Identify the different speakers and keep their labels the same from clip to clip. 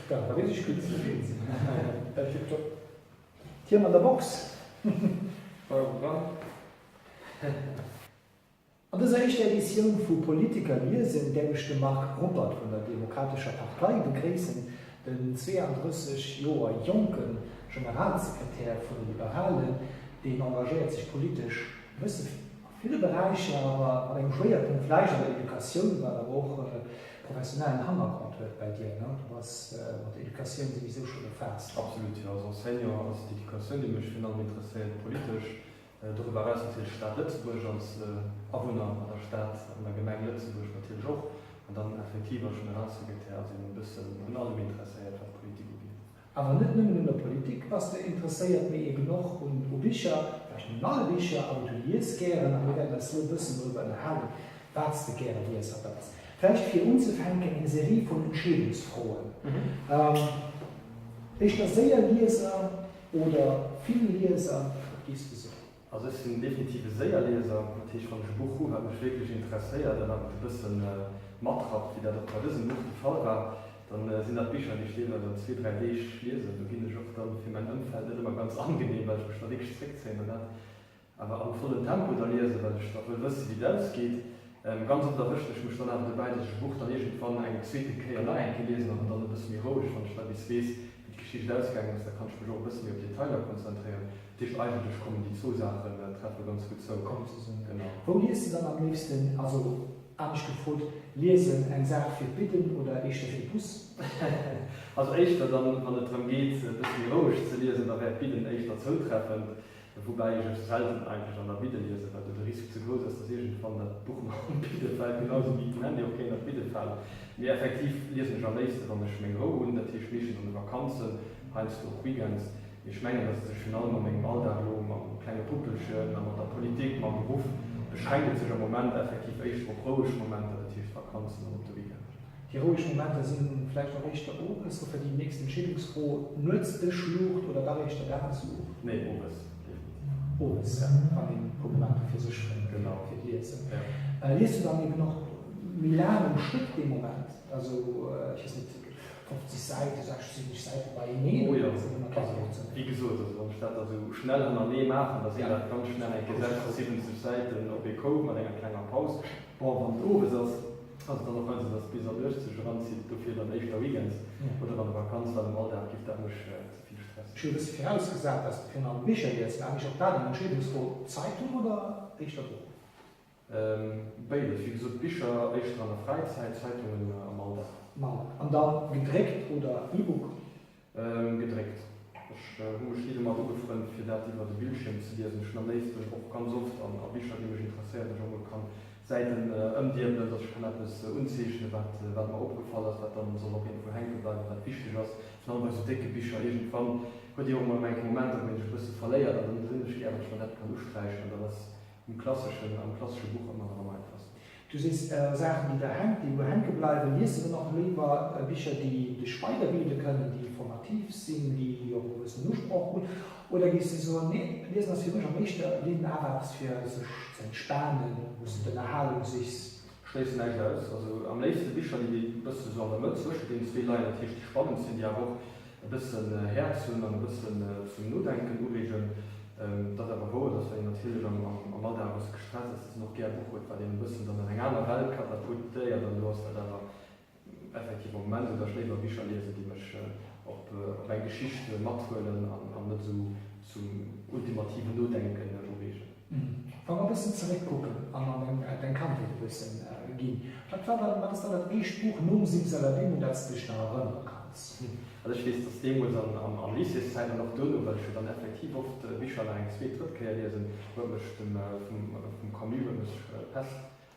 Speaker 1: Dat war richteg gutt. D'Hiem an der Box. An dëser éischter Editioun vu Politiker liesen däerf ech de Marc Ruppert vun der Demokratescher Partei begréissen, den 32 Joer jonke Generalsekretär vun de Liberalen, deen engagéiert sech politesch e bësse a ville Beräicher, awer mat engem Schwéierpunkt vläicht an der Educatioun, wat awer och e professionellen Hannergrond huet bei dir, ne? Du bass mat der Educatioun souwisou scho befaasst.
Speaker 2: Absolut, jo. Als Enseignant ass d'Educatioun, déi mech virun allem interesséiert, politesch. Doriwwer eraus natierlech d'Stad Lëtzebuerg als Awunner an der Stad, an der Gemeng Lëtzebuerg natierlech och. An dann effektiv als Generalsekretär ass een e bëssen un allem interesséiert, wat d'Politik ugeet.
Speaker 1: Awer net nëmmen un der Politik bass de interesséiert, mee eben och un u Bicher, vläicht net un alle Bicher, awer du lies gären a mir wäerten eis elo e bëssen doriwwer ënnerhalen, wat s de gäre lies a wat ass. Vläicht fir unzefänken eng Serie vun Entscheedungsfroen. Éischter séier Lieser oder vill Lieser, wat géifs de soen?
Speaker 2: Also ech sinn definitiv e Séierlieser, dat heescht wann ech e Buch hu wat mech wierklech interesséiert a wat mech e bësse matrappt, wéi dat och bei dësem Buch de Fall war, dann sinn dat Bicher déi ech deelweis an zwee, dräi Deeg liesen. Do ginn ech och dann fir mäin Ëmfeld net ëmmer ganz angenehm, well ech mech da wierklech zréckzéien an dat awer am vollen Tempo da liesen, well ech da wëll wëssen, wéi et ausgeet. Ganz oft erwëschen ech mech dann awer dobäi, dass ech e Buch dann iergendwann eng zweete Kéier nach eng Kéier liesen an dann e bësse méi roueg, wann ech da bis weess, wéi d'Geschicht ausgaangen ass, da kann ech mech och e bësse méi op d'Detailer konzentréieren. Dat heescht, eigentlech kommen déi zwou Saachen, treffe ganz gutt zou.
Speaker 1: Kommen zesummen. Genau. Wou liest de dann am léifsten? Also anescht gefrot, liesen eng Saach fir d'Bidden oder éischter fir de Bus?
Speaker 2: Also éischter dann, wann et drëm geet, e bësse méi roueg ze liesen, da wär d'Bidden éischter zoutreffend. Woubäi ech ech selten eigentlech an der Bidde liesen, well do de Risk ze grouss ass, dass iergendwann dat Buch mer an d'Bidde fält, genau esou wéi den Handy och kéint an d'Bidde falen. Mee effektiv liesen ech am léifste wann ech meng Rou hunn, dat heescht meeschtens an de Vakanzen, heiansdo och Weekends. Mee ech mengen, dass et sech virun allem a mengem Alldag elo mam klenge Puppelchen a mat der Politik, mam Beruff, beschränkt et sech am Moment effektiv éischter op roueg Momenter, dat heescht Vakanzen an op de Weekend.
Speaker 1: Déi roueg Momenter si vläicht och éischter owes, dofir déi nächst Entscheedungsfro, Nuets Dëschluucht oder dach éischter Dagesluucht?
Speaker 2: Nee, owes,
Speaker 1: definitiv. Owes, wann een e puer Momenter fir sech fënnt, fir d'Liesen. Liest du dann eben och méi laang um Stéck dee Moment, also ech weess net, 50 Säiten, 60, 70 Säite beieneen?
Speaker 2: Oh jo, also wéi gesot, also wann ech dat da sou schnell hannerneë maachen, da sinn dat ganz schnell eng Kéier 60, 70 Säiten op ee Coup mat enger klenger Paus. Bon, wann et owes ass, ass et dann och heiansdo, dass et bis an d'Nuecht sech eranzitt, dofir dann éischter Weekends oder an der Vakanz, well am Alldag giff dat mech ze vill stressen.
Speaker 1: Ech hu e bësse virausgesat, dass de virun allem Bicher liest, mä anescht och dat eng Entscheedungsfro, Zeitung oder éischter Buch?
Speaker 2: Béides, wéi gesot, Bicher éischter an der Fräizäit, Zeitungen am Alldag.
Speaker 1: Am Alldag. An dann gedréckt oder E-Book?
Speaker 2: Gedréckt. Ech hu mech ni domat ugefrënnt fir dat iwwer de Bildschierm ze liesen. Ech hunn am léifsten och ganz oft an a Bicher déi mech interesséieren, datt ech och mol kann Säiten ëmdiebelen, datt ech kann eppes unzeechnen, wat wat mer opgefall ass, wat dann soll och iergendwou hänke bleiwen, wat wichteg ass. Virun allem bei sou décke Bicher, iergendwann huet ee och mol eng Momenter wou een sech e bësse verléiert an dann gesinn ech gär, wann ech mer dat kann usträichen an dat ass um klasseschen, am klassesche Buch ëmmer nach am einfachsten.
Speaker 1: Du sees Saachen, déi der hänk, déi wou hänke bleiwen. Lies de dann och léiwer Bicher, déi dech weiderbilde kënnen, déi informativ sinn, déi och e gewëssenen Usproch hunn? Oder géifs de soen, nee, liesen ass fir mech am éischter Linn awer eppes fir sech ze entspanen, wou s de d'Ënnerhalung sichs?
Speaker 2: Schléissen näischt aus. Also am léifste Bicher, déi e bësse sou an der Mëtt zwëschent deenen zwee leien, dat heescht déi spannend sinn, déi awer och e bëssen Häerz hunn an e bëssen zum Nodenken ureegen. Et ass awer wouer, dass wann een natierlech am Alldag e bësse gestresst ass, dass een och gär e Buch huet, wat een e bëssen dann an eng aner Welt katapultéiert. An do ass dat awer effektiv am Moment esou, dass ech léiwer Bicher liesen, déi mech op eng Geschicht mathuelen an net esou zum ultimativen Nodenken ureegen.
Speaker 1: Wa mer e bëssen zeréckkucken an an deng Kandheet e bëssen ginn, wat war dann, wat ass dann dat éischt Buch nom Simsalabim, un dat s de dech nach erënnere kanns?
Speaker 2: Also ech weess, dass deemools an Lycéeszäit an och duerno, well ech jo dann effektiv oft Bicher nach eng zweet, drëtt Kéier liesen, huet mech dem vum Camus huet mech d'Pest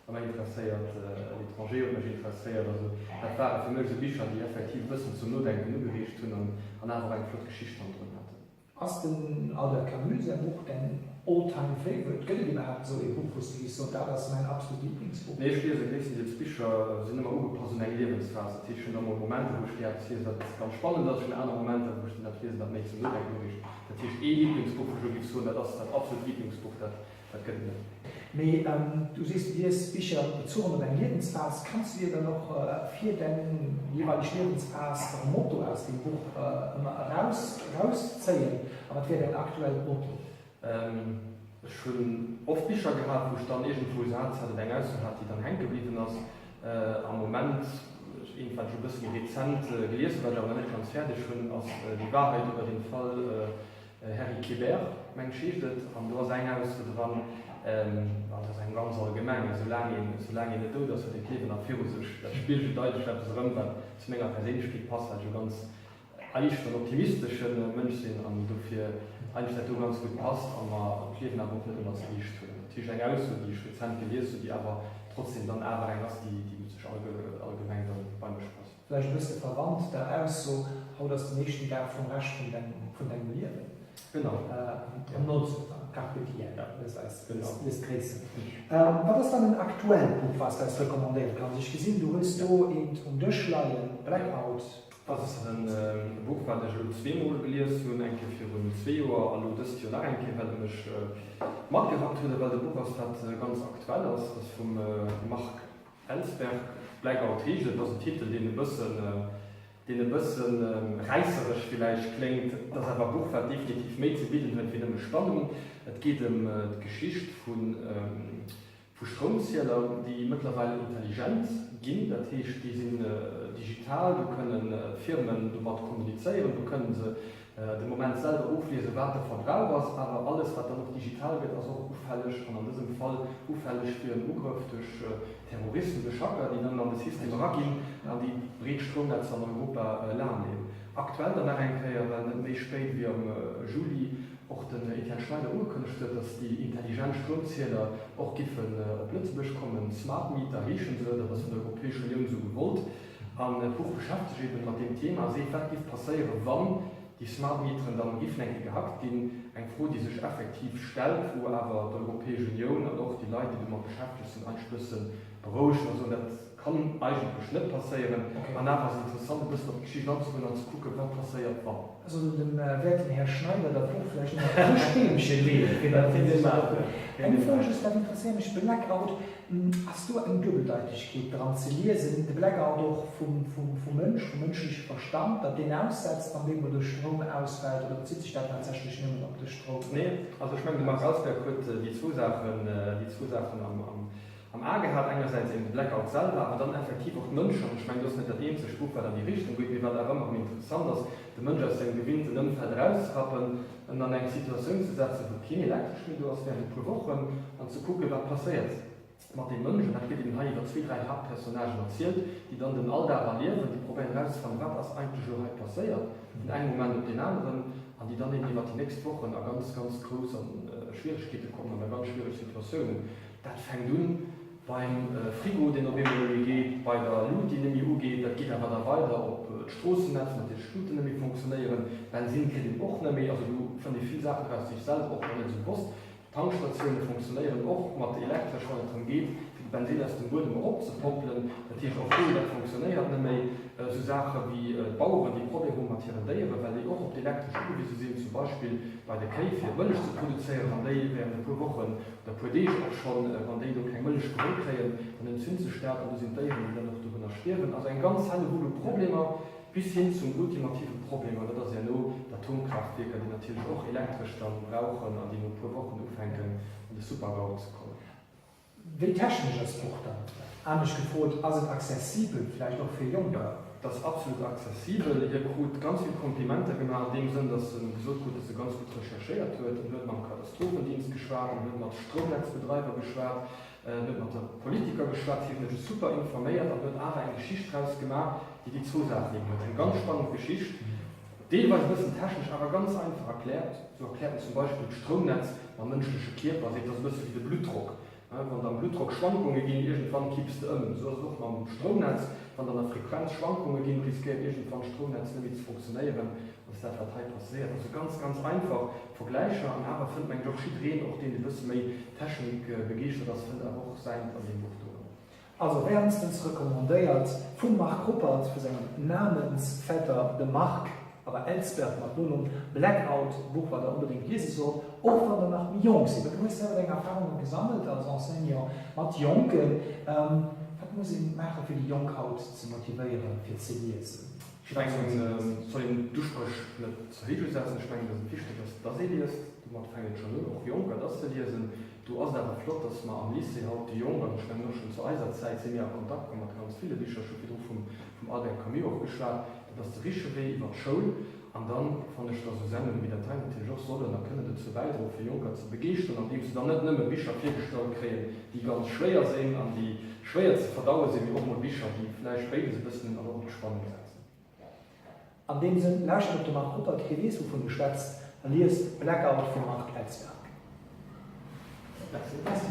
Speaker 2: ëmmer interesséiert, L'Étranger huet mech interesséiert. Also dat ware fir mech esou Bicher, déi effektiv e bëssen zum Nodenken ugereegt hunn an awer och eng flott Geschicht hannendrun haten.
Speaker 1: Ass dem Albert Camus säi Buch däin. All-time favorite? Gëtt et iwwerhaapt esou ee Buch, wou s de géifs soen, dat ass mäin absolut Liblingsbuch?
Speaker 2: Nee, ech liese gréisstendeels Bicher, sinn ëmmer ugepasst un eng Liewensphas. Dat heescht, ech hunn da mol Momenter, wou ech gär eppes liesen, wat ganz spannend ass, ech hunn aner Momenter, wou ech dann eppes liesen, wat méi zum Nodenken ureegt. Dat heescht, ee Liblingsbuch, wou ech elo géif soen, dat ass dat absolut Liblingsbuch, dat Dat gëtt et net.
Speaker 1: Mee du sees, du lies Bicher bezuchen op eng Liewensphas. Kanns du dir dann och fir deng jeeweileg Liewensphas e Motto aus deem Buch ëmmer eraus erauszéien? A wat wär däin aktuellt Motto?
Speaker 2: Ech hunn oft Bicher gehat, wou ech dann iergendwou e Saz hat oder eng Ausso hat, déi dann hänke bliwwen ass. Am Moment, eent wat ech e bësse méi rezent gelies hunn, wat ech awer nach net ganz fäerdeg hunn, ass Die Wahrheit über den Fall Harry Quebert, meng ech heescht et, an do ass eng Ausso dran, dat ass eng ganz allgemeng, esou laang een, esou laang een net dout ass, huet een d'Liewen nach viru sech. Dat spigelt eigentlech eppes erëm, wat zu menger Perséinlechkeet passt, well ech e ganz eischt an optimistesche Mënsch sinn an dofir eigentlech dat do ganz gutt passt a mer d'Liewen awer och net ëmmer ze eescht huelen. Dat heescht eng Ausso, déi ech rezent gelies hunn, déi awer trotzdem dann awer eng ass, déi sech allgemeng dann bei mech passt.
Speaker 1: Vläicht e bësse verwannt der Ausso, Haut ass den éischten Dag vum Rescht vun dengem Liewen.
Speaker 2: Genau.
Speaker 1: Am 19. Carpe diem, léisst eis léisst gréissen. Wat ass dann en aktuellt Buch, wat s de eis recommandéiere kanns? Ech gesinn, du hues do eent um Dësch leien, Blackout.
Speaker 2: Dat ass e Buch, wat ech elo zweemol gelies hunn, eng Kéier virun zwee Joer a lo dëst Joer nach eng Kéier, well et mech matgerappt huet a well et e Buch ass, wat ganz aktuell ass. Dat ass vum Marc Ellsberg, Blackout heescht et, ass en Titel, deen e bëssen, deen e bëssen räisseresch villäicht kléngt. Et ass awer e Buch, wat definitiv méi ze bidden huet wéi nëmme Spannung. Et geet ëm d'Geschicht vu vu Stroumzieler, déi mëttlerweil intelligent ginn. Dat heescht, déi sinn digital, do kënnen d'Firmen domat kommunizéieren, do kënne se de Moment selwer ofliesen, wat de Verbrauch ass, awer alles, wat dann och digital gëtt, ass och ufälleg, an an dësem Fall ufälleg fir en Ugrëff duerch Terroristen, duerch Hacker, déi dann an de System eraginn an déi breet Stroumnetzer an Europa lahmleeën. Aktuell dann nach eng Kéier, well net méi spéit wéi am Juli och den Etienne Schneider ugekënnegt huet, datt déi intelligent Stroumzieler och giffen op Lëtzebuerg kommen, Smart Meter heesche se, dat ass vun der Europäescher Unioun esou gewollt. An d'Buch beschäftegt sech eben mat deem Thema a seet, wat giff passéieren, wann déi Smart Meteren dann giffen eng Kéier gehackt ginn. Eng Fro, déi sech effektiv stellt, wou awer d'Europäesch Unioun an och déi Leit, déi domat beschäftegt sinn, eigentlech e bësse berouegen a soen, dat kann eigentlech net passéieren. An awer ass et interessant, e bëssen op d'Geschicht anzegoen an ze kucken, wat passéiert, wann.
Speaker 1: Soll dem werten Här Schneider dat Buch vläicht ënnert d'Krëschtbeemche leeën, fir dat hien sech dat. Eng Fro just, dat interesséiert mech, Blackout, Ass do eng Duebeldeitegkeet dran ze liesen, de Blackout och vum Mënsch, vum mënschleche Verstand, datt deen aussetzt, wann deemol de Stroum ausfält, oder bezitt sech dat tatsächlech nëmmen op de Stroum?
Speaker 2: Nee, also ech mengen, de Marc Ellsberg huet déi zwou Saachen, déi zwou Saachen am A gehat, engersäits eben de Blackout selwer, awer dann effektiv och d'Mënschen. An ech mengen, dat ass net dat eenzegt Buch, wat an déi Richtung geet, mee wat awer ëmmer erëm interessant ass, de Mënsch aus sengem gewinnten Ëmfeld erauszerappen, en an eng Situatioun ze setzen, wou keen Elektresch méi do ass während e puer Wochen, an ze kucken, wat passéiert mat deem Mënsch. An dat gëtt eben hei iwwer zwee, dräi Haaptpersonnagen erzielt, déi dann den Alldag erliewen, déi probéieren erauszefannen, wat ass eigentlech elo hei passéiert, vun engem Moment op deen aneren, an déi dann eben iwwer déi nächst Wochen a ganz, ganz grouss Schwieregkeete kommen an a ganz schwiereg Situatiounen. Dat fänkt un beim Frigo, deen op eemol net méi geet, bei der Lut, déi net méi ugeet. Dat geet awer da weider op d'Stroossennetz, wou natierlech d'Luten net méi fonctionnéieren. Bensin kritt een och net méi. Also do fënnt ee vill Saachen eraus, déi ech selwer och nach net esou wosst. D'Tankstatioune fonctionnéieren och mat Elektresch, wann et drëm geet, fir de Bensin aus dem Buedem eropzepompelen. Dat heescht, och do, dat fonctionnéiert net méi. Esou Saache wéi d'Baueren, déi Problemer hu mat hiren Déieren, well déi och op d'Elektresch ugewise sinn, zum Beispill bei de Kéi, fir Mëllech ze produzéieren, wann déi während e puer Wochen oder e puer Deeg och schonn, wann déi do keng Mëllech geholl kréien, dann entzünt sech dat an do sinn d'Déieren, déi dann och dorunner stierwen. Also eng ganz Hellewull u Problemer bis hin zum ultimativen Problem, an dat ass herno d'Atomkraaftwierker, déi natierlech och Elektresch dann brauchen an déi no e puer Wochen ufänken an de Super-GAU ze kommen.
Speaker 1: Wéi technesch ass d'Buch dann? Anescht gefrot, ass et accessibel, vläicht och fir Jonker?
Speaker 2: Jo, et ass absolut accessibel. Hie krut ganz vill Komplimenter gemaach an deem Sënn, datt e gesot krut, datt e ganz gutt recherchéiert huet. En huet mam Katastrophendienst geschwat, en huet mat Stroumnetzbedreiwer geschwat, en huet mat de Politiker geschwat. Hien huet sech super informéiert an huet awer eng Geschicht draus gemaach, déi déi zwou Saachen eben huet. Eng ganz spannend Geschicht, deelweis e bëssen technesch, awer ganz einfach erkläert. Sou erkläert en zum Beispill d'Stroumnetz mam mënschleche Kierper, seet, et ass e bësse wéi de Bluttdrock. Wann et am Bluttdrock Schwankunge ginn, iergendwann kipps de ëm. Esou ass et och mam Stroumnetz, Wann an der Frequenz Schwankunge ginn, riskéiert iergendwann d'Stroumnetz net méi ze funktionéieren. Dat ass dat, wat hei passéiert. Also ganz, ganz einfach Vergläicher. An awer fënnt, mengen ech, och jiddereen, och deen e bësse méi technikbegeeschtert ass, fënnt awer och säint an deem Buch do erëm.
Speaker 1: Also wärmstens recommandéiert vum Marc Ruppert, vu sengem Namensvetter, dem Marc, awer Ellsberg mat Nonumm, Blackout, Buch wat der onbedéngt liese sollt, och wann der nach méi jonk sidd. Well du hues selwer deng Erfahrunge gesammelt als Enseignant mat Jonken. Wat muss een maache fir déi Jonk haut ze motivéieren fir ze liesen?
Speaker 2: Ech mengen, et soll een d'Uspréch net ze héich usetzen. Ech mengen, dass et wichteg ass, dass ee liest. Domat fänkt et schonn un, och Jonker, dass se liesen. Do ass et awer flott, dass mer am Lycée haut déi Jonk, an ech mengen och schonn zu eiser Zäit si mir a Kontakt komm mat ganz ville Bicher, ech hu virdru vum Albert Camus och geschwat, dat ass de richtege Wee iwwer d'Schoul. An dann fannen ech, dass esou Sendungen wéi dat hei natierlech och sollen a kënnen dozou bäidroen, fir Jonker ze begeeschteren, andeems se dann net nëmme Bicher virgestallt kréien, déi ganz schwéier sinn an déi schwéier ze verdaue sinn, mee och mol Bicher, déi vläicht béides e bëssen an och op d'Spannung setzen.
Speaker 1: An deem Sënn, lauschtert op de Marc Ruppert, hie weess wouvun e schwätzt, a liest Blackout vum Marc Ellsberg.
Speaker 2: Merci.
Speaker 1: Merci.